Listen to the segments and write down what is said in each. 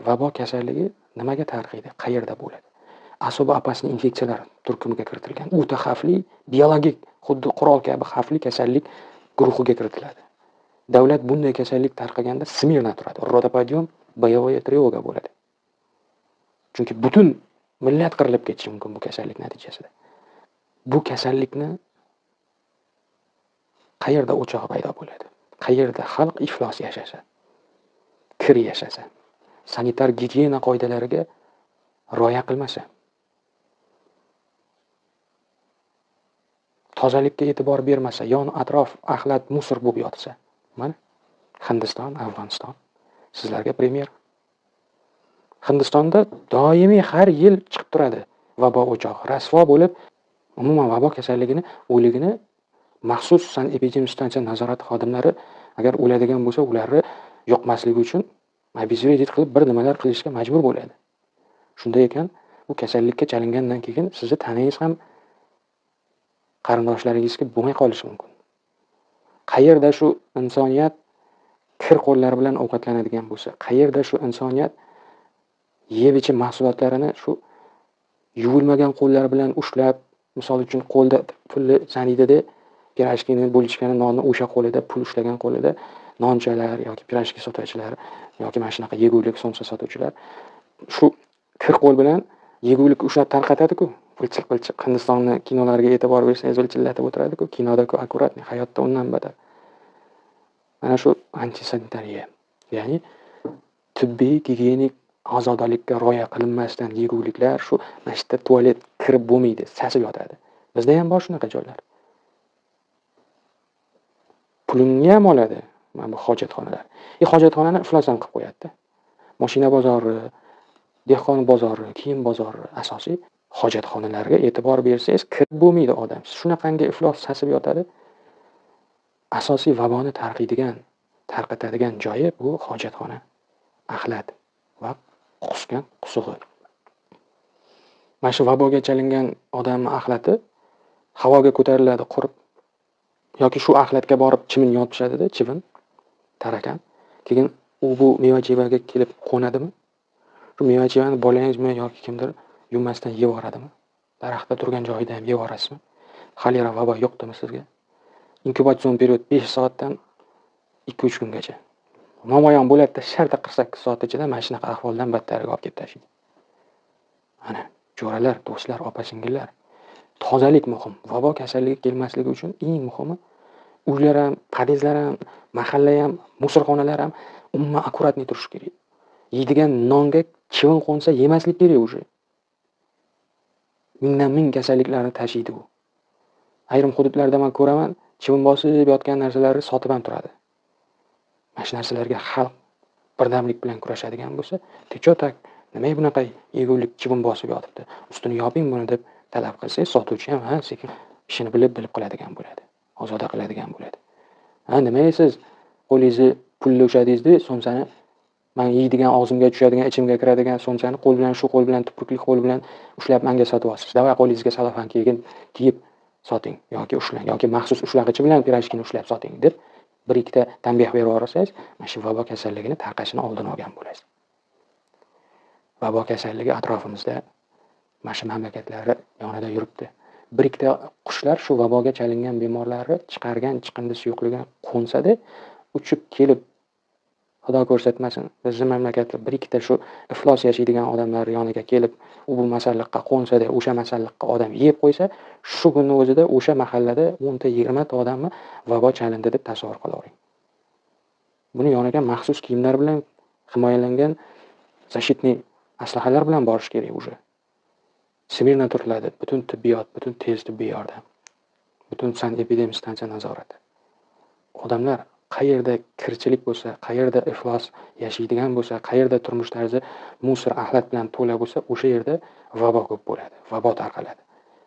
Vabo kasalligi nimaga tarqaydi, qayerda bo'ladi? Особо опасный infeksiyalar turkumiga kiritilgan. O'ta xavfli biologik, xuddi qurol kabi xavfli kasallik guruhiga kiritiladi. Davlat bunday kasallik tarqaganda смирно turadi. Рота подъем, боевая тревога bo'ladi. Chunki butun millat qirilib ketishi mumkin bu kasallik natijasida. Bu kasallikni qayerda o'chog'i paydo bo'ladi? Qayerda xalq iflos yashasa, kir yashasa, sanitar gigiyena qoidalariga rioya qilmasa, tozalikka e'tibor bermasa, yon atrof axlat musor bo'lib yotsa, mana Hindiston, Afg'oniston sizlarga premyer. Hindistonda doimiy har yil chiqib turadi vabo o'chog'i, rasvo bo'lib, umuman vabo kasalligini o'ligini maxsus sanepidemstansiya nazorati xodimlari agar o'ladigan bo'lsa, ularni yo'qmasligi uchun обезвредить qilib bir nimalar qilishga majbur bo'ladi. Shunday ekan, bu kasallikka chalingandan keyin sizni tanangiz ham qarindoshlaringizga bo'lmay qolishi mumkin. Qayerda shu insoniyat kir qo'llari bilan ovqatlanadigan bo'lsa, qayerda shu insoniyat yeb-ichim mahsulotlarini shu yuvilmagan qo'llari bilan ushlab, misol uchun qo'lda pulni saniydida, pirojkini, bulichkani, nonni o'sha qo'lida, pul ushlagan qo'lida nonchalar yoki pirojki sotuvchilar yoki mana shunaqa yegulik somsa sotuvchilar shu kir qo'l bilan yegulik ushlab tarqatadi-ku. Pilchiq-pilchiq Hindistonni kinolariga e'tibor bersangiz, vilchillatib o'tiradi-ku, kinoda-ku akkuratniy, hayotda undan battar. Mana shu antisanitariya, ya'ni tibbiy gigiyenik ozodalikka rioya qilinmasdan yeguliklar shu mana shu yerda tualet kirib bo'lmaydi, sasib yotadi. Bizda ham bor shunaqa joylar. Pulingni ham oladi mana bu hojatxonalar. Hojatxonani iflos ham qilib qo'yadi-da. Mashina bozori, dehqon bozori, kiyim bozori asosiy hojatxonalarga e'tibor bersangiz kirib bo'lmaydi odam. Shunaqangi iflos sasib yotadi. Asosiy vaboni tarqatadigan joyi bu hojatxona, axlat va qusgan qusug'i. Mana shu vaboga chalingan odamning axlati havoga ko'tariladi qurib, yoki shu axlatga borib chimin yopishadida, chivin, tarakan. Keyin u bu meva-chevaga kelib qo'nadimi? Shu meva-chevani bolangizmi yoki kimdir yuvmasdan yeb yuboradimi? Daraxtda turgan joyida ham yeb yuborasizmi? Xolera vabo yo'qdimi sizga? Inkubatsion period 5 soatdan 2-3 kungacha. Namoyon bo'ladi-da, shartta 48 soat ichida mana shunaqa ahvoldan battariga olib kelib tashlaydi. Ana, jo'ralar, do'stlar, opa-singillar, tozalik muhim. Vabo kasalligi kelmasligi uchun eng muhimi uylar ham, podyezdlar ham, mahalla ham, musorxonalar ham umuman akkuratniy turishi kerak. Yeydigan nonga chivin qo'nsa yemaslik kerak уже. Mingdan ming kasalliklarni tashiydi u. Ayrim hududlarda men ko'raman, chivin bosib yotgan narsalarni sotib ham turadi. Mana shu narsalarga xalq birdamlik bilan kurashadigan bo'lsa, techotak, nimaga bunaqa yegulik chivin bosib yotibdi, ustini yoping buni deb talab qilsangiz, sotuvchi ham ha sekin ishini bilib qiladigan bo'ladi, ozoda qiladigan bo'ladi. Ha, nimaga siz qo'lingizni pulni ushladingiz-da, somsani men yeydigan, og'zimga tushadigan, ichimga kiradigan somsani qo'l bilan, shu qo'l bilan, tupurkli qo'l bilan ushlab menga sotyapsiz. Davay qo'lingizga salofan kiyib soting yoki ushlang yoki maxsus ushlag'ichi bilan pirojkini ushlab soting deb bir ikkita tanbeh berib yuborsangiz, mana shu vabo kasalligini tarqashini oldini olgan bo'lasiz. Vabo kasalligi atrofimizda, mana shu mamlakatlari yonida yuribdi. Bir ikkita qushlar shu vaboga chalingan bemorlarni chiqargan chiqindi suyuqligini qo'nsa-da, uchib kelib, Xudo ko'rsatmasin, bizni mamlakatda bir ikkita shu iflos yashaydigan odamlar yoniga kelib, u bu masalliqqa qo'nsa-da, o'sha masalliqqa odam yeb qo'ysa, shu kunni o'zida o'sha mahallada 10 ta 20 ta odamni vabo chalindi deb tasavvur qilavering. Buni yoniga maxsus kiyimlar bilan himoyalangan защитный aslahalar bilan borish kerak уже. Smirna turiladi, butun tibbiyot, butun tez tibbiy yordam, butun sanepidemstansiya nazorati. Odamlar qayerda kirchilik bo'lsa, qayerda iflos yashaydigan bo'lsa, qayerda turmush tarzi musor axlat bilan to'la bo'lsa, o'sha yerda vabo ko'p bo'ladi, vabo tarqaladi,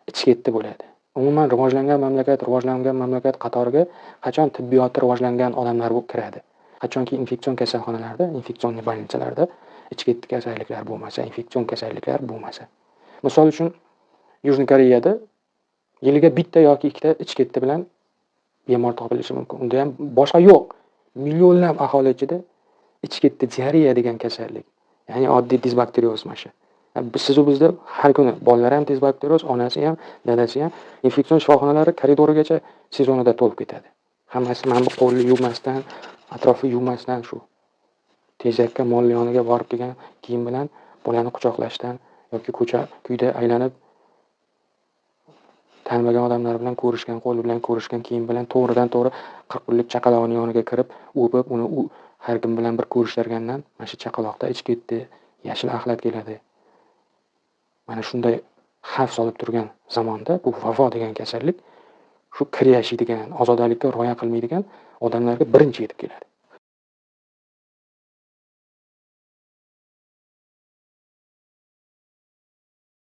ichki bo'ladi. Umuman rivojlangan mamlakat, qatoriga qachon tibbiyoti rivojlangan odamlar bu kiradi? Qachonki infeksion kasalxonalarda, infeksion больницаlarda ichki kasalliklar bo'lmasa, infeksion kasalliklar bo'lmasa. Misol uchun, Yujniy Koreyada yiliga bitta yoki ikkita ichki bilan bemor topilishi mumkin. Unda ham boshqa yo'q. Millionlab aholi ichida ichki diareya degan kasallik, Ya'ni oddiy disbakterioz mana shu. Sizu bizda har kuni bolalar ham disbakterioz, onasi ham, dadasi ham infeksion shifoxonalari koridorigacha sezonida to'lib ketadi. Hammasi mana bu qo'lni yuvmasdan, atrofni yuvmasdan shu tezakka mol yoniga borib kelgan kiyim bilan bolani quchoqlashdan yoki ko'cha kuyda aylanib tanimagan odamlar bilan ko'rishgan, qo'li bilan ko'rishgan kiyim bilan to'g'ridan to'g'ri 40 kunlik chaqalog'ini yoniga kirib, o'pib, uni u har kim bilan bir ko'rishtirgandan mana shu chaqaloqda ich ketdi, yashil axlat keladi. Mana shunday xavf solib turgan zamonda bu vabo degan kasallik shu kir yashaydigan, ozodalikka rioya qilmaydigan odamlarga birinchi yetib keladi.